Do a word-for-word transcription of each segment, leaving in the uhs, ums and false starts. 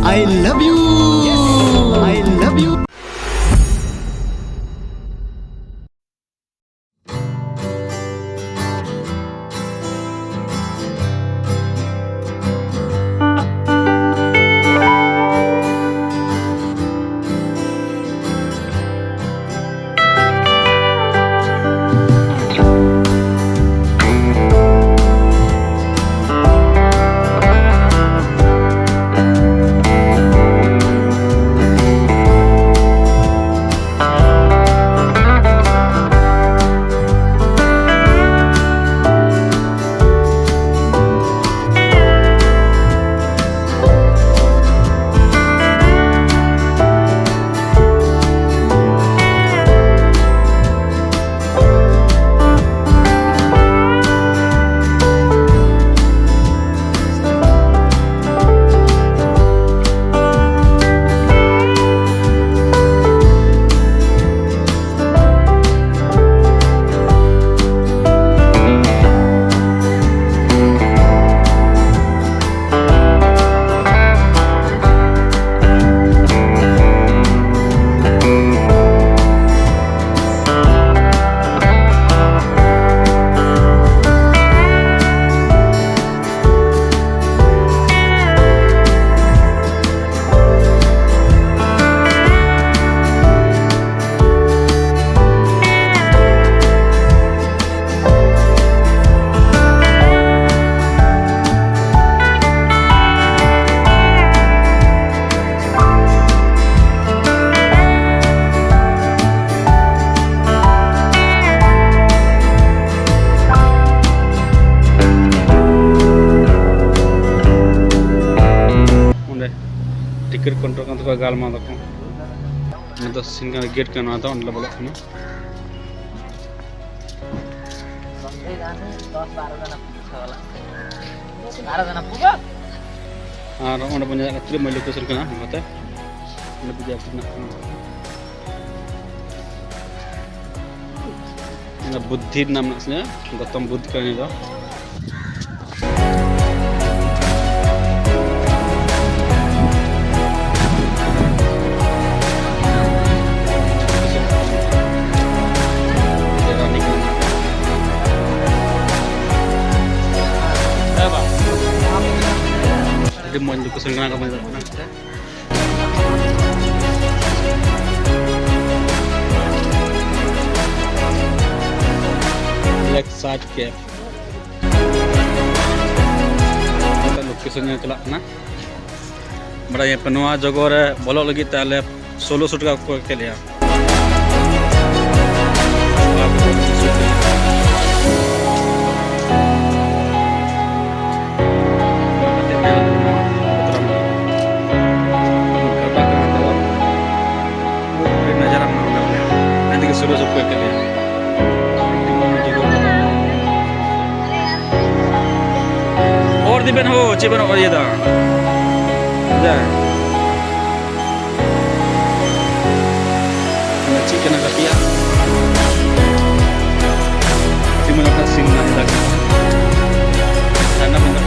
I love you. Yes, I love you. ᱚᱸᱰᱮ ticket counter ᱠᱟᱱ ᱛᱟᱠᱚᱣᱟ, ᱜᱟᱞᱢᱟᱨᱟᱣ ᱫᱟᱠᱚ᱾ ᱚᱱᱟ ᱫᱚ ᱥᱤᱝᱜᱟᱲ ᱜᱮᱴ ᱠᱟᱱᱟ, ᱱᱚᱣᱟ ᱫᱚ ᱚᱸᱰᱮ ᱞᱮ ᱵᱚᱞᱚᱜ ᱠᱟᱱᱟ᱾ ᱟᱨ ᱚᱸᱰᱮ ᱵᱚᱱ ᱧᱮᱞ ᱛᱤᱱᱟᱹᱜ ᱢᱚᱡᱽ ᱞᱳᱠᱮᱥᱚᱱ ᱠᱟᱱᱟ, ᱱᱚᱛᱮ ᱚᱸᱰᱮ ᱵᱩᱡᱷᱟᱹᱜᱼᱟ ᱛᱤᱱᱟᱹᱜ ᱠᱟᱱᱟ᱾ ᱚᱱᱟ ᱵᱩᱫᱽᱫᱷᱤ ᱨᱮᱱᱟᱜ ᱢᱮᱱᱟᱜ ᱛᱤᱧᱟᱹ, ᱜᱚᱛᱚᱢ ᱵᱩᱫᱽᱫᱷ ᱠᱟᱹᱦᱱᱤ ᱫᱚ᱾ ᱢᱚᱡᱽ ᱞᱳᱠᱮᱥᱚᱱ ᱠᱟᱱᱟ, ᱠᱟᱹᱢᱤ ᱫᱟᱲᱮᱭᱟᱜ ᱠᱟᱱᱟ᱾ ᱞᱮᱠ ᱥᱟᱡᱽ ᱠᱮᱯ᱾ ᱞᱳᱠᱮᱥᱚᱱ ᱧᱮᱞ ᱪᱟᱞᱟᱜ ᱠᱟᱱᱟ᱾ ᱵᱟᱲᱟᱭᱟᱯᱮ, ᱱᱚᱣᱟ ᱡᱚᱜᱚ ᱨᱮ ᱵᱚᱞᱚᱜ ᱞᱟᱹᱜᱤᱫ ᱛᱮ ᱟᱞᱮ ᱥᱳᱞᱳᱥᱚ ᱴᱟᱠᱟ ᱠᱚ ᱠᱚᱭ ᱠᱮᱫ ᱞᱮᱭᱟ᱾ ᱱᱟᱡᱟᱨᱟ ᱢᱮᱱᱟᱜ ᱟᱠᱟᱫ ᱞᱮᱭᱟ᱾ ᱚᱱᱟ ᱛᱮᱜᱮ ᱥᱳᱞᱳᱥᱚ ᱠᱚᱭ ᱠᱮᱫ ᱞᱮᱭᱟ᱾ ᱚᱨ ᱫᱤᱵᱮᱱ ᱦᱳ, ᱪᱮᱫ ᱵᱮᱱ ᱚᱨ ᱤᱭᱟᱹᱫᱟ? ᱡᱟ᱾ ᱪᱮᱫ ᱠᱟᱱᱟ ᱜᱟᱛᱮᱭᱟᱜ? ᱛᱤᱢᱟᱹᱞ ᱟᱠᱟᱫ ᱥᱤᱢ ᱨᱮᱱᱟᱜ ᱧᱮᱞ ᱟᱠᱟᱫ᱾ ᱥᱟᱨᱱᱟ ᱵᱚᱸᱜᱟ᱾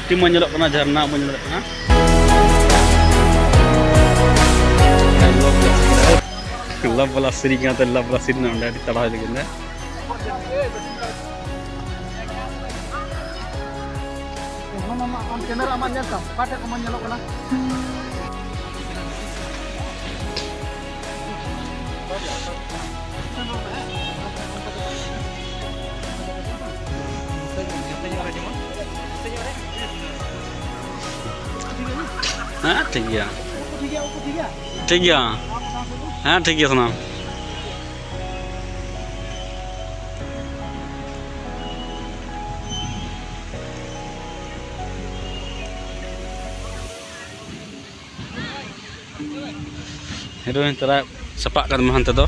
ᱟᱹᱰᱤ ᱢᱚᱡᱽ ᱧᱮᱞᱚᱜ ᱠᱟᱱᱟ, ᱡᱷᱟᱨᱱᱟ ᱢᱚᱡᱽ ᱧᱮᱞᱚᱜ ᱠᱟᱱᱟ᱾ ᱞᱚᱵ ᱵᱟᱞᱟ ᱥᱮᱨᱮᱧ ᱠᱟᱱᱟ, ᱞᱚᱵ ᱵᱟᱞᱟ ᱥᱮᱨᱮᱧ ᱚᱸᱰᱮ ᱟᱹᱰᱤ ᱛᱟᱲᱟᱣ ᱞᱟᱹᱜᱤᱫ ᱚᱸᱰᱮ᱾ ᱚᱱᱟ ᱢᱟ ᱟᱢ ᱠᱮᱢᱮᱨᱟ ᱟᱢᱟᱜ ᱧᱮᱞ ᱛᱟᱢ, ᱚᱠᱟ ᱴᱷᱮᱡ ᱠᱚ ᱢᱚᱡᱽ ᱧᱮᱞᱚᱜ ᱠᱟᱱᱟ? ᱦᱮᱸ, ᱴᱷᱤᱠ ᱜᱮᱭᱟ᱾ ᱴᱷᱤᱠ ᱜᱮᱭᱟ᱾ ᱦᱮᱸ, ᱴᱷᱤᱠ ᱜᱮᱭᱟ ᱥᱟᱱᱟᱢ᱾ ᱦᱤᱨᱳᱭᱤᱱ ᱛᱟᱨᱟ ᱥᱟᱯᱟᱜ ᱠᱟᱱ ᱢᱟ ᱦᱟᱱᱛᱮ ᱫᱚ᱾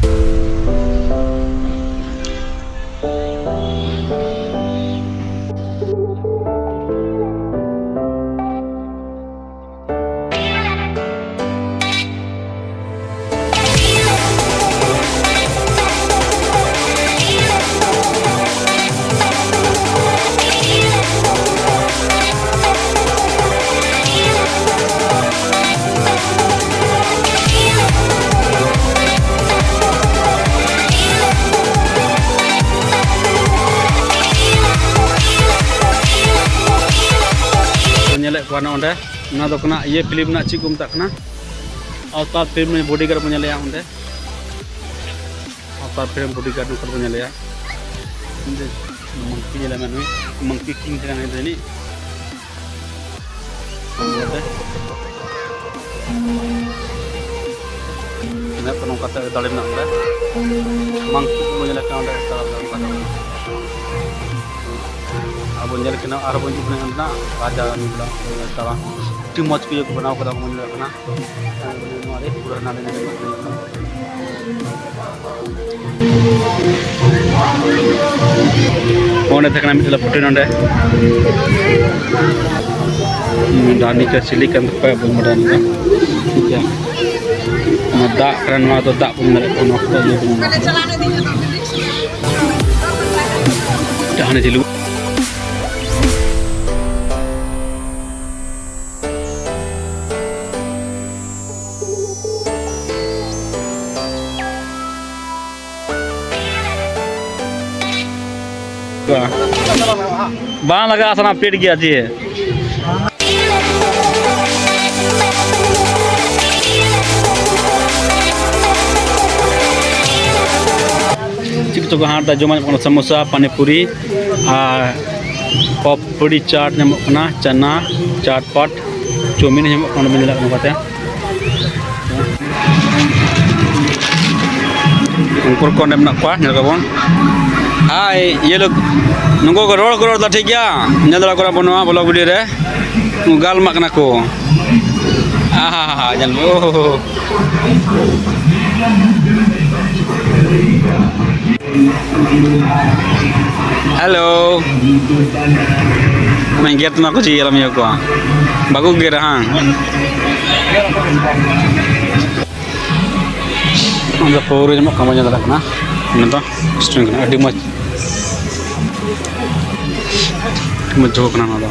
ᱚᱱᱟ ᱚᱸᱰᱮ, ᱚᱱᱟ ᱫᱚ ᱠᱟᱱᱟ ᱤᱭᱟᱹ ᱯᱷᱤᱞᱢ ᱨᱮᱱᱟᱜ ᱪᱮᱫ ᱠᱚ ᱢᱮᱛᱟᱜ ᱠᱟᱱᱟ, ᱟᱣᱛᱟᱨ ᱯᱷᱤᱞᱢ ᱨᱮᱱ ᱵᱚᱰᱤᱜᱟᱨᱰ ᱵᱚᱱ ᱧᱮᱞᱮᱭᱟ ᱚᱸᱰᱮ᱾ ᱟᱣᱛᱟᱨ ᱯᱷᱤᱞᱢ ᱵᱚᱰᱤᱜᱟᱨᱰ ᱱᱚᱝᱠᱟ ᱵᱚᱱ ᱧᱮᱞᱮᱭᱟ᱾ ᱢᱚᱝᱠᱤ ᱧᱮᱞᱮ ᱢᱮ ᱱᱩᱭ, ᱢᱚᱝᱠᱤ ᱠᱤᱝ ᱠᱟᱱᱟᱭ ᱱᱩᱭ ᱫᱚ ᱡᱟᱹᱱᱤᱡ᱾ ᱤᱱᱟᱹ ᱠᱚ ᱱᱚᱝᱠᱟ ᱛᱮ ᱫᱟᱲᱮ ᱢᱮᱱᱟᱜ ᱚᱸᱰᱮ᱾ ᱢᱚᱝᱠᱤ ᱠᱚ ᱧᱮᱞᱮ ᱠᱟᱱᱟ ᱚᱸᱰᱮ, ᱛᱟᱲᱟᱢ ᱛᱟᱲᱟᱢ ᱠᱟᱱᱟ᱾ ᱟᱨ ᱵᱚᱱ ᱧᱮᱞ ᱠᱤᱱᱟ, ᱟᱨ ᱵᱚᱱ ᱦᱤᱡᱩᱜ ᱠᱟᱱᱟ ᱚᱸᱰᱮᱱᱟᱜ ᱨᱟᱡᱟ ᱨᱟᱱᱤ ᱵᱚᱞᱮ ᱛᱟᱲᱟᱢ᱾ ᱟᱹᱰᱤ ᱢᱚᱡᱽ ᱠᱚ ᱤᱭᱟᱹ ᱠᱚ ᱵᱮᱱᱟᱣ ᱠᱟᱫᱟ, ᱵᱚᱱ ᱧᱮᱞ ᱠᱟᱱᱟ᱾ ᱱᱚᱣᱟ ᱨᱮ ᱯᱩᱨᱟᱹ ᱦᱟᱱᱟ ᱨᱮ ᱧᱮᱞ ᱠᱟᱱᱟ᱾ ᱚᱸᱰᱮ ᱛᱟᱦᱮᱸ ᱠᱟᱱᱟ ᱢᱤᱫᱴᱮᱱ ᱯᱷᱳᱴᱳ ᱱᱚᱸᱰᱮ᱾ ᱦᱩᱸ, ᱨᱟᱱᱤ ᱠᱟ ᱪᱤᱞᱤ ᱠᱟᱱ ᱛᱟᱠᱚᱣᱟ ᱵᱟᱹᱧ ᱵᱟᱰᱟᱭᱟ ᱱᱚᱸᱰᱮ᱾ ᱴᱷᱤᱠ ᱜᱮᱭᱟ᱾ ᱚᱱᱟ ᱫᱟᱜ ᱠᱟᱱᱟ, ᱱᱚᱣᱟ ᱫᱚ ᱫᱟᱜ ᱵᱚᱱ ᱢᱮᱱᱮᱫ ᱠᱟᱱᱟ, ᱱᱚᱣᱟ ᱠᱚᱫᱚ ᱤᱭᱟᱹ ᱠᱟᱱᱟ᱾ ᱡᱟᱦᱟᱸ ᱡᱤᱞᱩ᱾ ᱵᱟᱝ ᱞᱟᱜᱟᱜᱼᱟ, ᱥᱟᱱᱟᱢ ᱯᱮᱰ ᱜᱮᱭᱟ ᱡᱮ᱾ ᱪᱮᱫ ᱠᱚᱪᱚ ᱠᱚ ᱦᱟᱴ ᱫᱟ, ᱡᱚᱢᱟᱜ ᱧᱟᱢᱚᱜ ᱠᱟᱱᱟ, ᱥᱟᱢᱳᱥᱟ, ᱯᱟᱱᱤᱯᱩᱨᱤ ᱟᱨ ᱯᱚᱯᱲᱤ ᱪᱟᱴ ᱧᱟᱢᱚᱜ ᱠᱟᱱᱟ, ᱪᱟᱱᱟ, ᱪᱟᱴ ᱯᱟᱴ, ᱪᱟᱣᱢᱤᱱ ᱧᱟᱢᱚᱜ ᱠᱟᱱᱟ, ᱢᱮᱱ ᱫᱟᱲᱮᱭᱟᱜ ᱠᱟᱱᱟ ᱱᱚᱝᱠᱟᱛᱮ᱾ ᱩᱱᱠᱩ ᱠᱚ ᱚᱸᱰᱮ ᱢᱮᱱᱟᱜ ᱠᱚᱣᱟ, ᱧᱮᱞ ᱠᱚᱵᱚᱱ᱾ ᱦᱟᱭ, ᱤᱭᱟᱹ ᱞᱳᱠ, ᱱᱩᱠᱩ ᱠᱚ ᱨᱚᱲ ᱠᱚ ᱨᱚᱲ ᱮᱫᱟ, ᱴᱷᱤᱠ ᱜᱮᱭᱟ? ᱧᱮᱞ ᱫᱟᱲᱮ ᱠᱚ ᱠᱟᱱᱟ ᱵᱚᱱ ᱱᱚᱣᱟ vlog video ᱨᱮ᱾ ᱜᱟᱞᱢᱟᱜ ᱠᱟᱱᱟ ᱠᱚ᱾ ᱟᱦᱟ, ᱧᱮᱞ ᱢᱮ᱾ ᱳᱦᱳ᱾ ᱦᱮᱞᱳ᱾ ᱢᱮᱱ ᱜᱮᱫ ᱢᱟ ᱠᱚ ᱪᱮᱫ ᱟᱞᱚᱢ ᱤᱭᱟᱹ ᱠᱚᱣᱟ᱾ ᱵᱟᱠᱚ ᱜᱮᱨᱟ ᱦᱟᱝ? ᱚᱱᱟ ᱫᱚ ᱯᱟᱹᱣᱨᱟᱹ ᱧᱟᱢᱚᱜ ᱠᱟᱱᱟ, ᱵᱟᱹᱧ ᱧᱮᱞ ᱫᱟᱲᱮᱭᱟᱜ ᱠᱟᱱᱟ᱾ ᱚᱱᱟ ᱫᱚ restaurant ᱠᱟᱱᱟ, ᱟᱹᱰᱤ ᱢᱚᱡᱽ᱾ ᱟᱹᱰᱤ ᱢᱚᱡᱽ ᱡᱚ ᱠᱟᱱᱟ ᱚᱱᱟ ᱫᱚ᱾